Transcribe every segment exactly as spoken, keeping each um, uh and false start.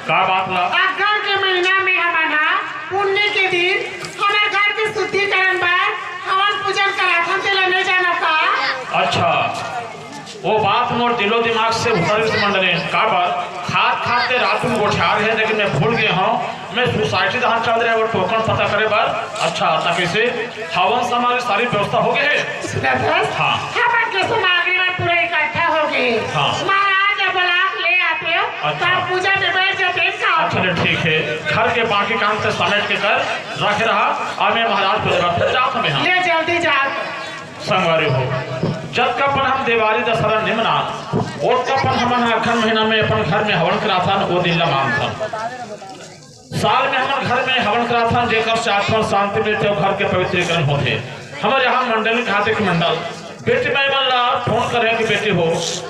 का बात ला? अगहन के महीना में हमन ह पुन्नी के दिन हमर घर के शुद्धिकरण बर हवन पूजन कराथन, तेला नइ जानव का? अच्छा, वो बात मोर दिलो दिमाग से उतर गे मंडलेन। का बर? खात खात ते रात में गोठियार हे, लेकिन मैं भूल गे हंव। मैं सोसाइटी डहर चल रहे वो टोकन पता करे बर। अच्छा, त कइसे? हवन सामग्री सारी व्यवस्था हो गे हे? सुनत हस? हाँ। हमन के सामग्री मन पूरा इकट्ठा हो गे हे। हाँ। महाराज जब बुला के ले आतेव, अच्छा। तब पूजा में बैठ जातेव का? अच्छा, ले ठीक हे, घर के बाकी काम ते समेट के कर रखे रहा, अउ मैं महाराज पूजा बर फेर जात हंव मैं। ले जल्दी जा। संगवारी हो, जतका पन हम देवारी दशहरा नइ मनान, ओतका पन हमन ह अगहन महीना में अपन घर में हवन कराथन, वो दिन ला मानथन। साल में हमर घर में हवन कराथन, जेकर से आत्मा शांति मिलथे अउ घर के पवित्रीकरण होथे। हमर यहाँ मंडली कहाथे कि मंडल, बेटी माई मन ला फोन करे कि बेटी हो,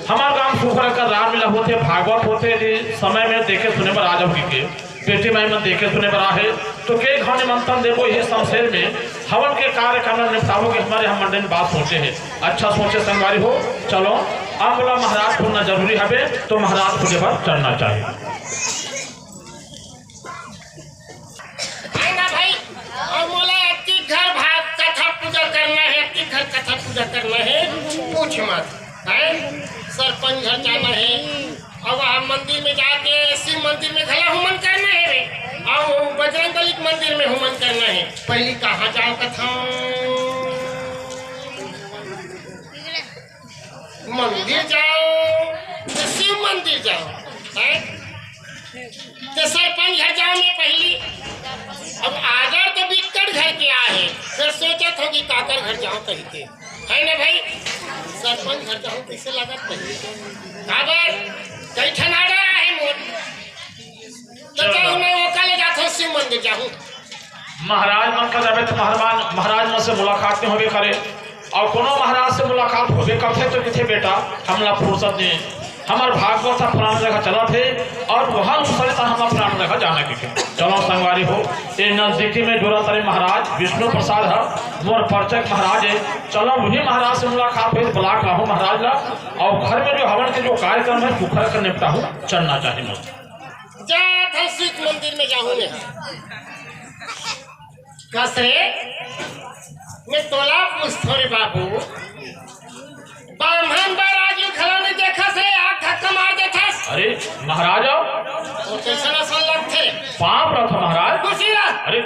हमर गांव सुखरा कर रामलीला होथे, भागवत होथे, यदि समय में देखे सुने बर आ जाओ कि के। बेटी माई मन देखे सुने बर आहे, तो के घाव निमंत्रण देबो, यही शमशेर में हवन के कार्यक्रम ला निपटाबो के हमर यहाँ मंडली में बात सोचे हे। अच्छा सोचे संगवारी हो, चलो, अब बोला महाराज पूजना जरूरी हवे, तो महाराज पूजे बर चढ़ना चाहिए। है ना भाई? अउ मोला अतिक घर भाग कथा पूजा करना हे, अतिक घर कथा पूजा करना हे, पूछ मत। हैं? सरपंच घर जाना हे, अउ वहाँ मंदिर में जाके शिव मंदिर में घला हुमन करना हे रे, अउ बजरंग बली के मंदिर में हुमन करना हे। पहली कहाँ जाओ कथा? मंदिर जाओ, तो शिव मंदिर जाओ, हैं? तो सरपंच घर जाओ में पहली। अब आदर तो बिक्कट घर के आहे, फिर सोचत हो कि काकर घर जाओ कहिके, है ना भाई? सरपंच घर जाओ कैसे लागत पहली? काबर? कई ठन आदर आहे मोर। तो जाहूँ मैं ओका ले जात हूँ शिव मंदिर जाहूँ। महाराज मन का जाबे तो महाराज, महाराज मन से मुलाकात नहीं होबे करे, अउ कोनो महाराज से मुलाकात होबे करथे तो किथे बेटा हमला फुर्सत नहीं, हमर भागवत ह फलाना जगह चलत हे अउ वहाँ दूसरे त हमला फलाना जगह जाना किथे। चलो संगवारी हो, ये नजदीकी में डोरा तरे महाराज विष्णु प्रसाद ह, मोर परिचय महाराज हे। चलो वही महाराज से मुलाकात होई, बुला के लाहूँ महाराज ला, अउ घर में जो हवन के जो कार्यक्रम हे सुखर कर निपटाहूँ, चलना चाहिए मोर। जात हंव शिव मंदिर में जाहूँ मैं। कस रे, मैं तोला पूछथों रे बाबू, बाम्हन बर आज घला नइ देखस रे, हाथ धक्का मार देथस। अरे महाराज, वो कैसन असन लगथे? पाप रथ महाराज। खुशी रथ। अरे,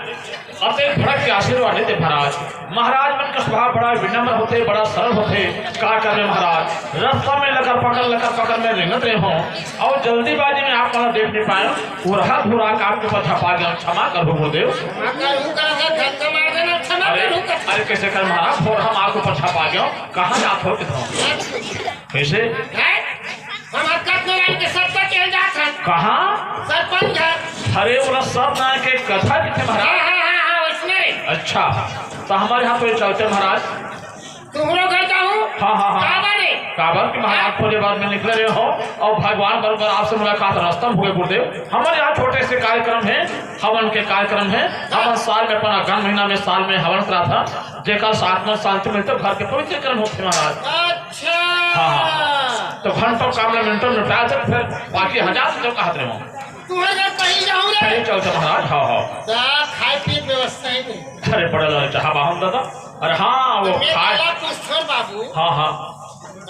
अते भड़क के आशीर्वाद देते महाराज। महाराज मन का स्वभाव बड़ा विनम्र होथे, बड़ा सरल होथे। का करबे महाराज, रस्ता में लकर पकर, लकर पकर में रेंगत रहे हों, अउ जल्दीबाजी में आप मन देख नहीं पाएंव, उरहा धुरा के आपके ऊपर झपा गया, क्षमा करहू गुरुदेव। क्षमा करहू का है, धक्का मार देना, क्षमा अरे, करहू का। अरे कैसे कर महाराज, थोड़ा हम आपके ऊपर झपा गया, कहाँ जात हो कितना? कैसे? हैं? हम हरकत नारायण के सत्ता के जात हन। कहाँ? सरपंच घर। अरे, ओला सत्यनारायण के कथा लिखे महाराज। हाँ, हाँ, हाँ, हाँ, वैसने रे। अच्छा, तो हमर यहाँ तो ये चलथे महाराज। तुम्हरो घर जाहूँ। हाँ, हाँ, हाँ। काबर रे? काबर कि महाराज थोड़े बाद में निकले रहे हों अउ भगवान बरोबर आपसे मुलाकात रास्ता में होगे गुरुदेव। हमर यहाँ छोटे से कार्यक्रम हे, हवन के कार्यक्रम हे। हमन साल में अपन अगहन महीना में साल में हवन कराथन, जेकर से आत्मा शांति मिलथे, घर के पवित्रीकरण होथे महाराज। अच्छा। हाँ, हाँ। तो घंटों काम ला मिनटों निपटा दे, फिर बाकी हजार से जो कहत रहे हों। तुम्हर घर पहली जाहूँ रे। पहली चल महाराज, हाँ, हाँ। त खाए पिए के व्यवस्था ही नहीं। अरे बड़ा लाल चाह बाहम दादा। अरे हाँ, वो मैं खाए। काला पूछथों बाबू। हाँ, हाँ।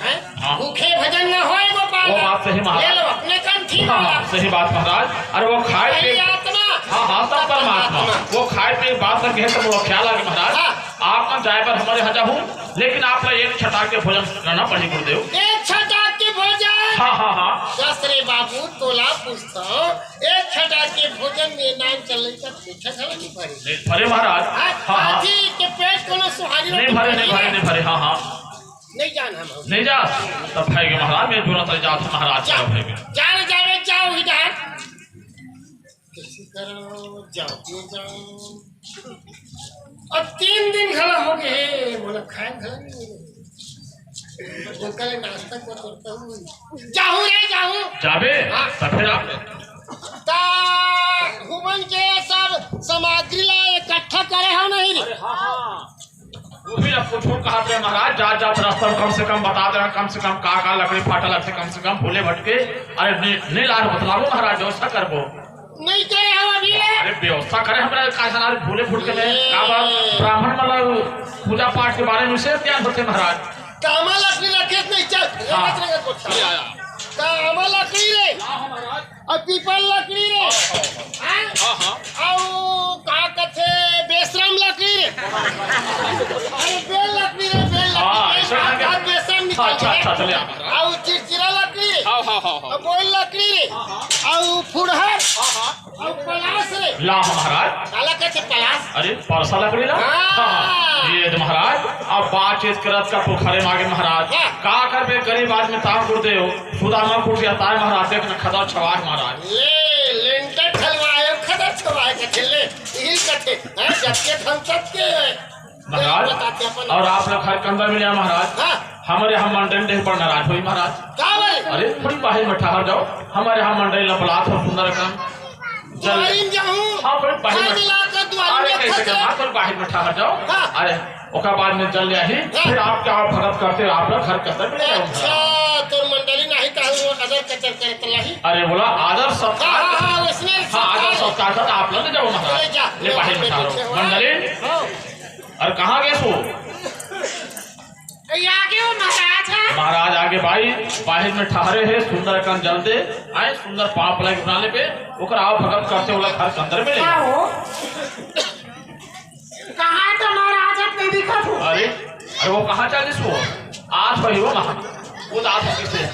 हैं? हाँ। भूखे भजन न होय गोपाल। वो बात सही महाराज। ले लो अपने कंठी हाँ, वाला। हाँ, सही बात महाराज। अरे वो खाए पहली पिए आत्मा। हाँ, हाँ, तब तब परमात्मा। परमात्मा। वो खाए पिए के बात लगे तो वो ख्याल आ गया महाराज। हाँ। आप मन जाए बर हमर यहाँ जाहू, लेकिन आप ला एक छटाक के भोजन करना पड़ी गुरुदेव। एक छटाक के भोजन? हाँ, हाँ, हाँ। कस रे बाबू, तोला पूछथों, एक छटाक के भोजन में नान चले का पीछा घला नहीं पड़ी। नहीं भरे महाराज। हाँ, हाँ, हाँ। हाथी के पेट कोनो सुहारी नहीं रोटी भरे, नहीं भरे, नहीं भरे, हाँ, हाँ। नहीं जान हम। नहीं जा, तब भाई के महाराज, मैं तुरंत जात हूँ महाराज, जा, चलो भाई के। जा रे, जा रे, जाओ इधर। कैसे करो, जाओ, क्यों जाओ? अब तीन दिन घला हो गए, मोला खाए घला नहीं मिले। ओकर ले नाश्ता को करता हूँ। जाहूँ रे, जाहूँ। जाबे? हाँ। तब फिर आप ता हुमन के सब सामग्री ला इकट्ठा करे हो नहीं रे? अरे हाँ, हाँ। वो भी अब कुछ कहा थे महाराज, जात जात रास्ता में कम से कम बता देना, कम से कम का का लकड़ी फाटा लगथे, कम से कम भूले भटके। अरे नहीं, नहीं ला बतलाबो महाराज, व्यवस्था करबो। नहीं करे हम अभी ले। अरे व्यवस्था करे हमरा का साला भूले फूट के ले। का बात ब्राह्मण मतलब पूजा पाठ के बारे में से ज्ञान होथे महाराज। कामा लकड़ी रखे नहीं चल। हाँ। रंगत रंगत बोल। कामा लकड़ी रे। और पीपल लकड़ी रे। हाँ? हाँ, हाँ। और का कथे बेसरम लकड़ी रे। अरे बेल लकड़ी रे, बेल लकड़ी। हाँ, बेल ऐसा लकड़ी। करके। आज बेसरम निकल अच्छा, गया। अच्छा, चलिए आप। और चिरचिरा लकड़ी रे। हाँ, हाँ, हाँ, हाँ। और बोल लकड़ी रे। हाँ, हाँ। और फुड़हर। हाँ, हाँ। अउ पलास रे। ला महाराज। काला कथे पलास? अरे, परसा लकड़ी ला? हाँ। हाँ, हाँ। ये तो महाराज, अब बातचीत करत का पोखरे मागे महाराज। हाँ। का करबे, गरीब आदमी ताव कर दे हो। सुदामा कुटिया ताय महाराज, देख न खदर छवाय महाराज। ले, लेंटर ठलवाय, खदर छवाय कथे ले। इही कथे, हैं, जब के धन तब के है। महाराज, बताते अपन। और आप लोग घर के अंदर में नहीं आए महाराज। हाँ। हमारे यहाँ मंडली देख पर नाराज हुई महाराज। का बोले? अरे, थोड़ी बाहर में ठहर जाओ, हमारे यहाँ मंडली लपलात हो सुंदर काम। जल। द्वारी में जाऊँ? हाँ, थोड़ी बाहर में। मिला कर द्वारी अरे, में कैसे फंस करना? जाए। थोड़ी बाहर में ठहर जाओ। हाँ। अरे, ओकर बाद में जल ले आही, हाँ। फिर आप क्या भगत करते हो, आप लोग घर के अंदर में जाओ। अच्छा, तोर मंडली नहीं कहूँ, अदर कचर करत लाही। अरे, बोला आदर सत्कार। हाँ, हाँ, हाँ, उसमें हाँ, आदर सत्कार। सत्कार कर आप लोग ले जाओ महाराज। ले जा। ले बाहर में ठहरो। मंडली। हाँ। अरे कहाँ गए सो? ये आगे हो महाराज, हाँ? महाराज आगे भाई, बाहर में ठहरे है, सुंदर कन जल दे, आए सुंदर पाप लगे बनाने पे, ओकर आओ भगत करते वाला घर के अंदर में ले हाँ जाओ। हो। कहाँ है तो महाराज, अब नहीं दिखत हो। अरे, अरे वो कहाँ चल दिस वो? आज वही वो कहाँ? वो तो आज किसे?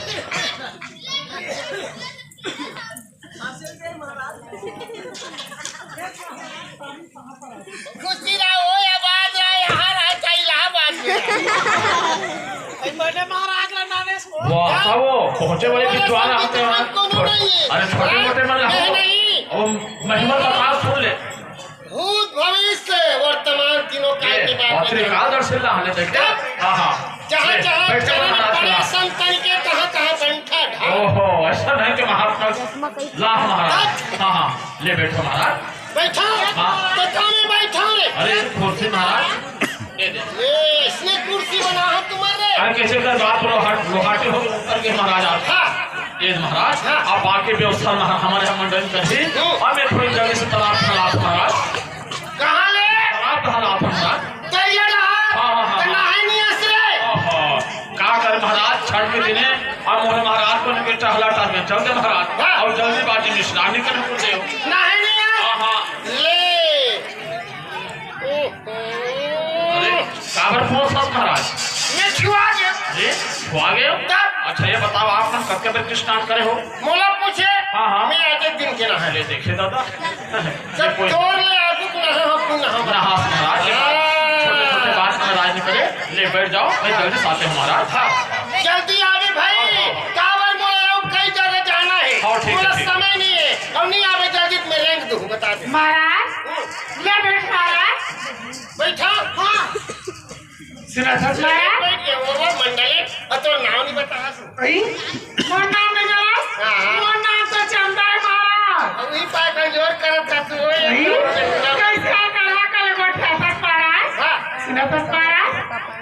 खुशी रहा, ओए आबाद रहा, यहाँ रहा, चाहे इलाहाबाद में रहा। ए, मैंने महाराज ला नाने सो। वाह, का वो पहुंचे वाले विद्वान आते हैं। कोनो नहीं है। अरे, छोटे मोटे मन नहीं, रहो। नहीं। वो महिमा का बात सुन ले। भूत, भविष्य, वर्तमान तीनों काल ये के बात पत्रिका करते हैं। दर्शन ला हमें देखे। तब हाँ, हाँ। जहाँ, ले, जहाँ बैठ जा जन्म महाराज पड़े का। संतन के, तहाँ, तहाँ बैठा ढाल। ओहो, ऐसा नहीं कि महात्मा ला महाराज। तब हाँ, हाँ, ले बैठो महाराज। बैठा? हाँ। तो कहाँ में बैठा रे? अरे, कुर्सी महाराज। दे दे। ए, इसने कुर्सी बना है तुम्हारे? अरे, कैसे कर बात लो, हट, लोहाटी हो, उतर के महाराज आप। हाँ। ये महाराज, हाँ। आप आके व्यवस्था में हमारे यहाँ मंडली कर दी। हम्म। और मैं थोड़ी जल्दी से तालाब, तालाब महाराज। कहाँ ले? तालाब, तालाब महाराज। दरिया रहा? हाँ, हाँ, हाँ, तो हाँ। नहाए नहीं आस रे? ओहो, का कर महाराज, छठ के दिने अब मोहन महाराज को लेके टहला टहल में चल दे महाराज। हाँ। और जल्दी बाजी में स्नान नहीं करने को दे। नहाए नहीं आस? हाँ, हाँ। ले। ओहो। अरे, काबर कौन सा महाराज? मैं छुआ गया। अरे, छुआ गए हो? तब? अच्छा, ये बताओ, आप मन कतके बेर के स्नान करे हो? मोला पूछे, हाँ, हाँ। मैं आधे दिन के नहाए। ले देखे दादा। जब ये कोई तोर ले आगू के नहा हो, तू नहा मत। नहा महाराज, ये बात, हाँ। छोटे-छोटे बात में राज नहीं करे। ले बैठ जाओ, मैं जल्दी से आते हूँ महाराज। हाँ। जल्दी आवे भाई, हाँ, हाँ। काबर मोला अउ कई जगह जाना है। हाँ, ठीक है, मोला ठीक। समय नहीं है, अउ नहीं आवे जल्दी तो मैं रेंग दूँ, बता दे। महाराज, हम्म। ले बैठ महाराज। बैठा? हाँ। सिंहासन पे मैं? बैठ गया, वो, वो मंडली, और तो नाम नहीं बता। अई? मोर नाम नहीं जाना? हाँ। मोर नाम तो चंदा है महाराज। अब वही पाए का जोर करत था तू, वो ये अई? जोर करत था। कैसे आ कहा कल बैठा था महाराज? हाँ। सिंहासन महाराज,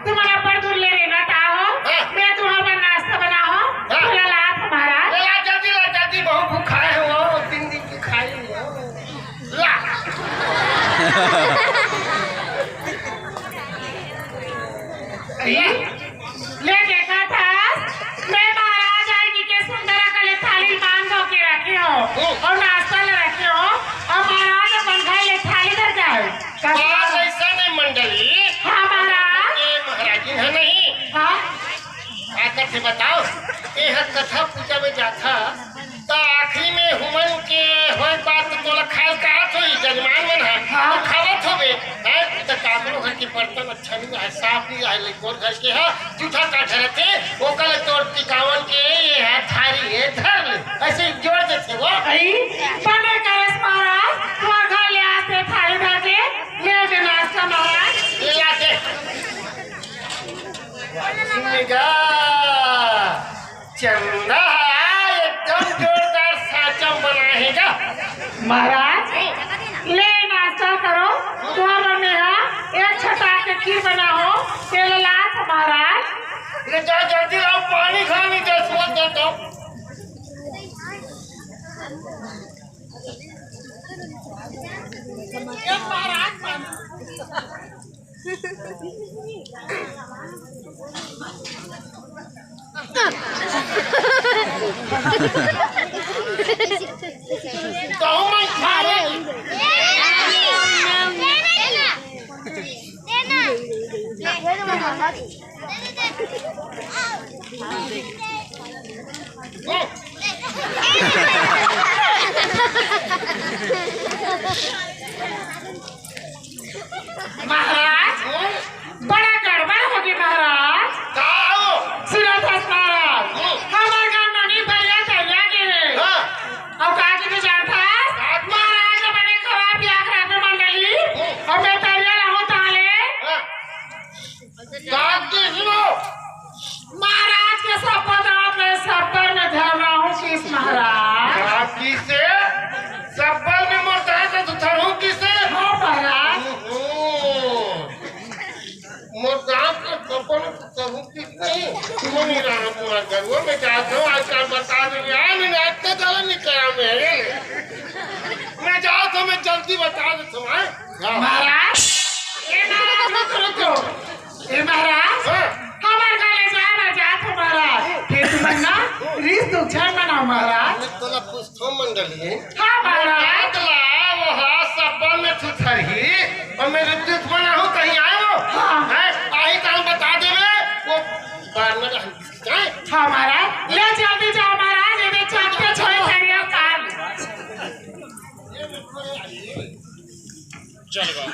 तुम्हारा पर दूर ले रहना था हो। हाँ। मैं तुम्हारा नाश्ता बनाओ। हाँ। बोला ला महाराज। ले ला जल्दी ला, जल्दी बहुत भूखा है वो, तीन दिन की खाई नहीं है। ला। ले देखा था, मैं महाराज आएगी के सुंदरा कले थाली मान धो के रखे हो और नाश्ता ले रखे हो और महाराज अपन घर ले थाली धर जाए। बात ऐसा नहीं मंडली। हाँ महाराज। ये महाराजी है नहीं। हाँ। का कथे बताओ, ए ह कथा पूजा में जाथा, त आखिरी में हुमन के होय बात त तोला खाए ल कहत होही, जजमान मन ह, हाँ। त खावत होबे, हैं? त काकरो घर के बर्तन अच्छा नहीं आहे, साफ नहीं आहे, लइकोर घर के ह, जूठा काठा रथे, ओकर ले तोर टिकावन के ये ह थारी हे, धर ले, ऐसे जोर देथे वो। अई, बने करेस महाराज, तोर घर ले आते थारी धर के, ले दे नाश्ता महाराज। ले आते। सुनेगा, चंदा एकदम जोरदार साचम बनाएगा। महाराज, ले नाश्ता करो, तुहर बर मेहा एक छटा के खीर बना हो, तेल लात महाराज। ले जा जल्दी लाओ, पानी खानी दे, सोच देता हूँ। कहूँ मैं खा ले। महाराज, बड़ा गड़बड़ होगे महाराज। का हो? सुनत हस महाराज, हम्म। हमर गाँव नोनी भैया तरिया गे हे। हाँ। अउ का कहिथे जानथस? का? महाराज अपने खवा पिया के रखबे मंडली। हम्म। अउ मैं तरिया लाहूँ ताले। हाँ। का कहिस वो? महाराज के सब्बल दाँत में सब्बल में धर रहा हूँ किस महाराज। का कहिसे? सब्बल में मोर दाँत में धर हूँ किसे? हाँ महाराज। ओहो। मोर दाँत में सब्बल में धर हूँ किस नहीं? तुम नहीं रहा पूरा घर। वो मैं जात हूँ, आजकल बता दूंगी। हाँ, मैंने आज तक गलत नहीं करा मैं, ये ले। मैं जात हूँ, मैं जल्दी बता देता हूँ, हाँ? महाराज, ए महाराज, रुक, रुक, रुक। ए महाराज, हाँ। हमर घर ले जाए बर जात हो महाराज। फिर तुमन ना रिस दुख झन मनाओ महाराज। मैं तोला पूछथों मंडली। हाँ महाराज। अगला वो हा सब्बल में थुथरही, अउ मैं रिस दुख मनाहूँ कहीं आए वो? हाँ। हैं? आही तो हम बता देवे, वो बार में रहन किसकी जाए। हाँ महाराज, ले जल्दी जाओ महाराज, ये देख चलते छोड़े करियो काल। चल बा।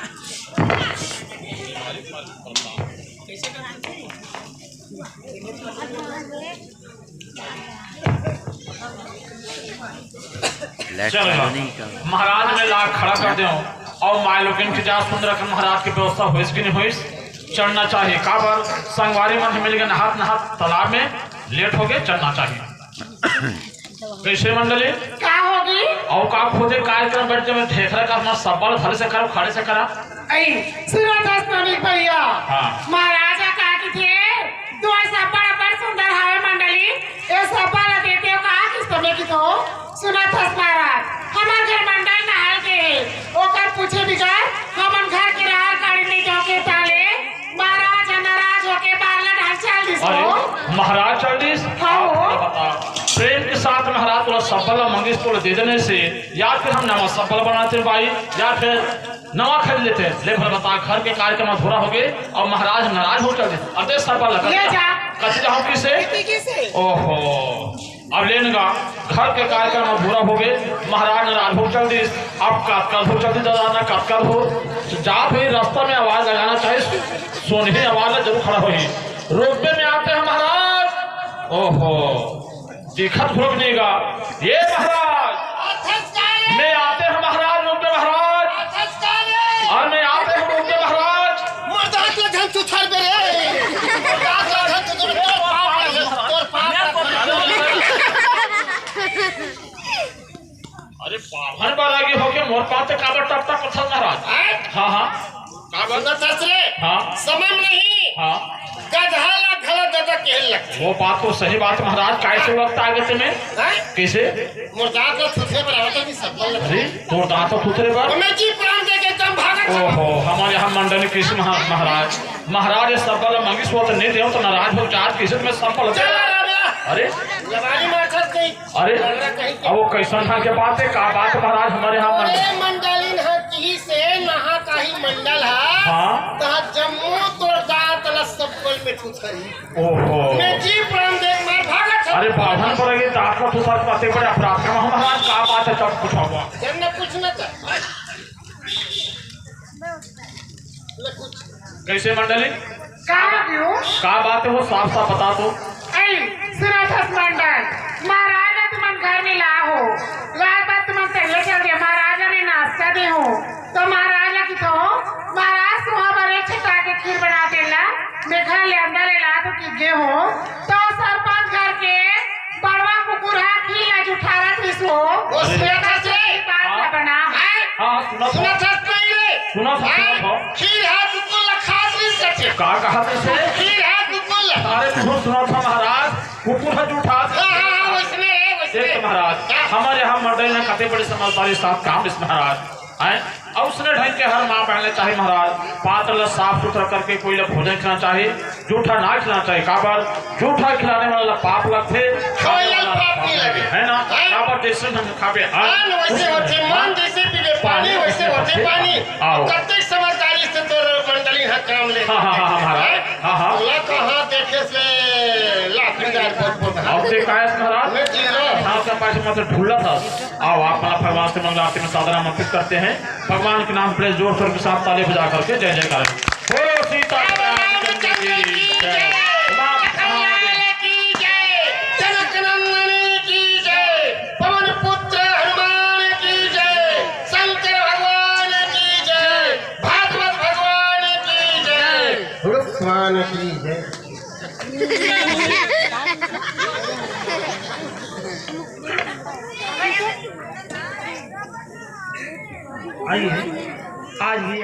चल बा। महाराज मैं ला खड़ा कर दे हूँ। अउ माय लोगन के जा सुंदर महाराज के व्यवस्था होइस कि नहीं होइस? चढ़ना चाहिए। काबर संगवारी मन मिल के नहात नहात तालाब में लेट हो गए, चढ़ना चाहिए। कइसे मंडली? का होगे? अउ का खुदे कार्यक्रम बैठ के मैं ढेखरा का अपना सब्बल धरे से करा, खड़े से करा। ऐ, सुनत हस नोनी भैया। हाँ। महाराज ह का कहिथे, तोर सब्बल अब्बड़ सुंदर हवे मंडली, ए सब्बल ला देते हो का किस समय की तो? सुनत हस महाराज, हमर घर मंडल नहाए गे हे, ओकर पूछे बिगर हमन घर के राहर काढ़े नहीं जाओगे ताले। महाराज ह नाराज होके बारला डहर चल दिस अरे, हो। महाराज चल दिस? हाँ हो। आप बता, प्रेम के साथ महाराज तोला सब्बल ला मंगिस तोला दे देने से, या फिर हम नवा सब्बल बनाते हैं भाई, या फिर नवा खरीद लेते हैं। ले भला बता, घर के कार्यक्रम अधूरा हो गए और महाराज नाराज हो चल दिस। अब दे सब्बल ला ले जा। कथी जाहूँ किसे? किसे? ओहो। अब लेन गा, घर के कार्यक्रम अब पूरा हो गए, महाराज नाराज हो चल दिस। अब कतका हो चल दिस दादा ना, कतका हो। जा भाई, रास्ता में आवाज लगाना चाहिए, सोनही आवाज ला जरूर खड़ा होही। रुकबे में आते हैं महाराज। ओहो, दिखत घुरक नहीं गा। ये महाराज, में आते हैं महाराज, रुकबे महाराज। और में आते हैं, रुकबे महाराज। मर्दात ला झन सुथर बे रे। मर्दात ला झन सुथर, तोर पाप है, तोर पाप है। अरे बाभन बरागी होके मोर पाँव ते काबर टप टप करथस महाराज? हैं? हाँ, हाँ। का बात? सुनत हस रे? हाँ। समय में नहीं। हाँ। गधा ला घला ददा केहे लगथे। वो बात तो सही बात महाराज, काय से वक्त आ गए तुम्हें? हैं? कैसे? मोर दांत ला थुथरे बर आवत नहीं सब बोल। अरे, मोर दांत ला थुथरे बर? मैं जी प्राण दे के एकदम भागत हूँ। ओहो, हमारे यहाँ मंडली कृष्ण महा-, महाराज, महाराज ये सब बोला मंगिस वो तो नहीं दे तो नाराज हो, चार कैसे तुम्हें सब बोला? चल आ रहा है। अरे? जवानी मार सकते ही। अरे, अब वो कैसन ढंग के बात है, का बात महाराज, हमारे यहाँ अरे मंडल- मंडलिन ह की से नहा काही मंडल ह। हाँ। तहा जम्मो तोर दांत ला सब्बल में थुथरी। ओहो। मैं जी प्राण देख मार भागत हूँ। अरे बाभन पर ये दांत ला थुथर पाते बड़े अपराध का महाराज, का बात है, तब कुछ हुआ। जब न कुछ न कर। ले कुछ। कैसे मंडली? का क्यों? का बात है वो साफ साफ बता दो। ऐ, सुनत हस मंडल, महाराज ने तुमन घर में ला हो, लाए बात तुमन तैयार चल दिया, महाराज ने नाश्ता दे हो, तो महाराज ने की तो, महाराज तुम बर एक छटा के खीर बना देला, मैं घर ले अंदर ले ला तो की गे हो, तो सरपंच घर के बड़वा कुकुर हा खीर ला जुठारत रिस हो। वो अरे। सुनत हस रे? बात ला हाँ। बना। हैं? हाँ, हाँ, सुनत हो। सुनत हस नहीं रे? सुनत हो, हैं? सुनत हो। खीर हा कुकुर ला खात रिस कथे। का कहत रिस हे? खीर हा कुकुर ला। अरे, तू सुनत हो महाराज, कुकुर हा जुठारत। हाँ, हाँ, हाँ, वैसने रे, वैसने। देख महाराज, हाँ। हमारे यहाँ मंडल में कते बड़े समझदारी साथ काम रिस महाराज। हैं? अउ उसने ढंग के हर माँ बहन ले चाही महाराज, पात्र ला साफ सुथरा करके कोई ला भोजन खिलाना चाही, जूठा ना खिलाना चाही। काबर? जूठा खिलाने वाला ला पाप लगथे, खवाए वाला ला पाप नहीं लगे। जइसे ढंग खाबे, हाँ। अन्न वइसे होथे मन, जइसे पीबे पानी, वइसे होथे पानी। आओ। कतेक समझदारी से तोर मंडली ह काम ले। हाँ, हाँ, हाँ, हाँ, महाराज। हैं? हाँ, हाँ। तोला कहाँ देखे से लाठी डार बोल बोल, हाँ? अब ते कायस महाराज? मैं जी रहा हूँ। हाँ, सब पास मतलब ढुल्ला था। आओ, आप भगवान से मंगल आरती में सादर आमंत्रित करते हैं। भगवान के नाम से जोर शोर के साथ ताली बजा करके जय जयकार। बोलो सीता रामचंद्र की जय। उमा महादेव की जय। जनक नंदनी की जय। पवन पुत्र हनुमान की जय। शंकर भगवान की जय। भागवत भगवान की जय। भगवान की जय। आइए, आज भी